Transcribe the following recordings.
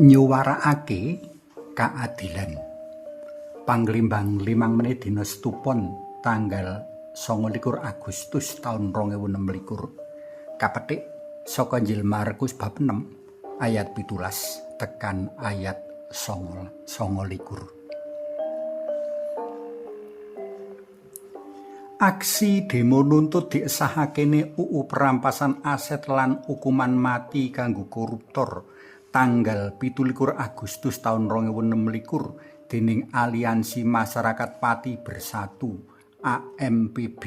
Nyuwarakake kaadilan. Panglimbang 5 menit dina Setupon tanggal 29 Agustus taun 2026. Kapetik saka Injil Markus bab 6 ayat 17 tekan ayat 29. Aksi demo nuntut diesahakene UU perampasan aset lan hukuman mati kanggo koruptor tanggal 27 Agustus taun 2026 dening Aliansi Masyarakat Pati Bersatu AMPB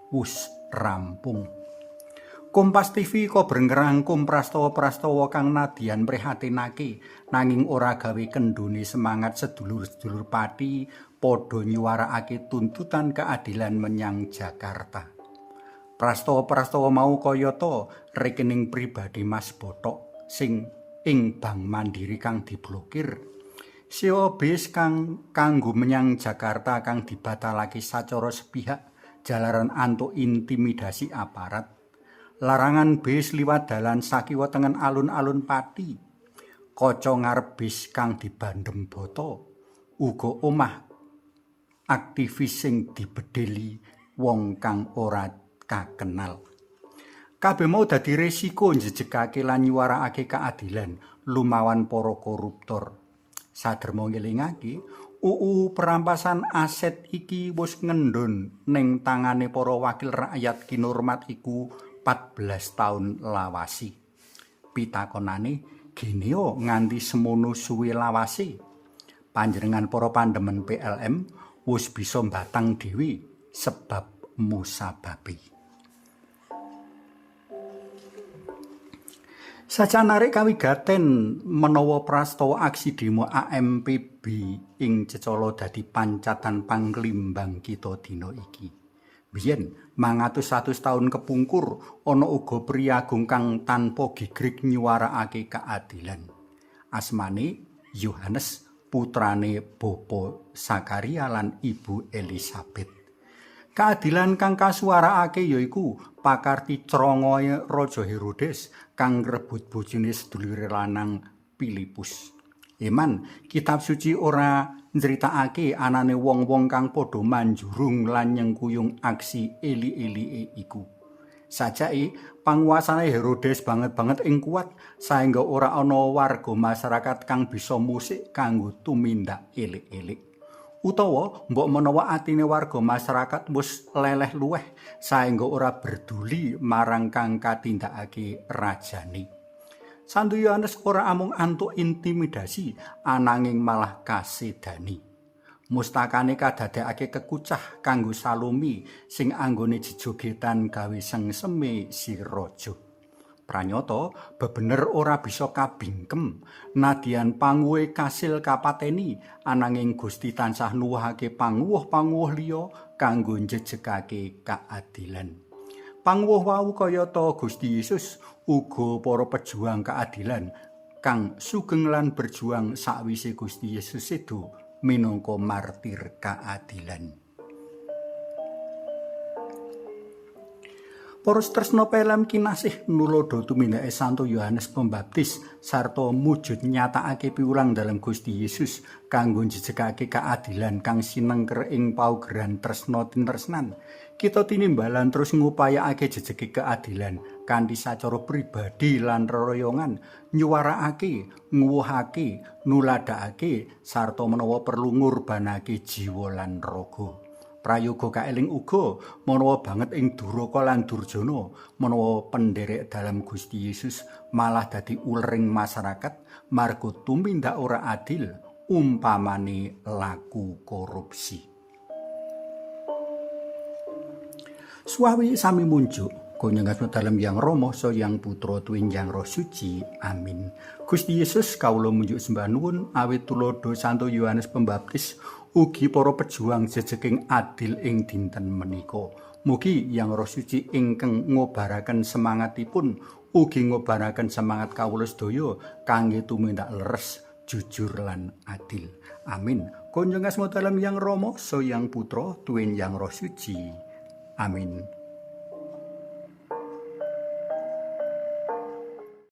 wus rampung. Kompas TV kober ngrangkum prastawa-prastawa kang nadyan prihatinake nanging ora gawe kendhone semangat sedulur-sedulur Pati padha nyuwarakake tuntutan keadilan menyang Jakarta. Prastawa-prastawa mau kayata rekening pribadi Mas Botok sing ing Bank Mandiri kang diblokir, sewa bis kang kanggo menyang Jakarta kang dibatalake sacara sepihak jalaran antuk intimidasi aparat, larangan bis liwat dalan sakiwa tengen alun-alun Pati, kaca ngarep bis kang dibandhem bata, uga omah aktivis sing dibedheli wong kang ora kakenal. Kabeh mau dadi resiko njejegake lan nyuwarakake keadilan lumawan para koruptor. Saderma ngelingake, UU perampasan aset iki wis ngendhon ning tangane para wakil rakyat kinurmat iku 14 taun lawasi. Pitakonane, geneo nganti semono suwe lawase? Panjenengan para pandemen PLM wis bisa mbatang dhewe sebab musababe. Saja narik kawigaten menawa prastawa aksi demo AMPB ing cecala dadi pancatan panglimbang kita dina iki. Biyen mangatus-atus taun kepungkur ana uga priyagung kang tanpa gigrik nyuwarakake keadilan. Asmane Yohanes, putrane Bapa Sakaria lan Ibu Elizabeth. Keadilan kang kasuwarakake yaiku pakarti crongoe Raja Herodes kang ngrebut bojone sedulure lanang Filipus. Eman, kitab suci ora nyritakake anane wong-wong kang padha manjurung lan nyengkuyung aksi eli-elike iku. Sajake panguasane Herodes banget-banget ing kuat saengga ora ana warga masyarakat kang bisa musik kanggo tumindak elik-elik. Utawa mbok menawa atine warga masyarakat wis leleh luweh saengga ora berduli marang kang katindakake rajane. Santo Yohanes ora amung antuk intimidasi ananging malah kasedani. Mustakane kadadekake kekucah kanggo Salome sing anggone jejogetan gawe sengseme si raja. Pranyata bebener ora bisa kabingkem nadyan panguwuhe kasil kapateni ananging Gusti tansah nuwuhake panguwuh-panguwuh liya kanggo njejegake keadilan. Panguwuh wau kayata Gusti Yesus uga para pejuang keadilan kang sugeng lan berjuang sakwise Gusti Yesus sedo minangka martir keadilan. Para tresna PLM kinasih nulodo tumindake Santo Yohanes Pembaptis sarta mujud nyatakake piwulang dalem Gusti Yesus kanggo njejegake keadilan kang sinengker ing paugeran tresna tinresnan. Kita tinimbalan terus ngupayakake jejege keadilan kanthi sacara pribadi lan reroyongan, nyuwarakake, nguwuhake, nuladakake sarta menawa perlu ngurbanake jiwa lan raga. Prayoga kaeling uga menawa banget ing duraka lan durjana menawa penderek dalam Gusti Yesus malah dadi ulering masyarakat marga tumindak ora adil umpamane laku korupsi. Suwawi sami munjuk kunjungan dalem Yang Rama saha Yang Putra tuwin Yang Roh Suci. Amin. Gusti Yesus kawula munjuk sembah nuwun awit tuladha Santo Yohanes Pembaptis ugi para pejuang jejeking adil ing dinten menika. Mugi Yang Roh Suci ingkang ngobaraken semangatipun ugi ngobaraken semangat kawula sedaya kangge tumindak leres, jujur lan adil. Amin. Kunjung asma dalem Yang Rama saha Yang Putra tuwin Yang Roh Suci. Amin.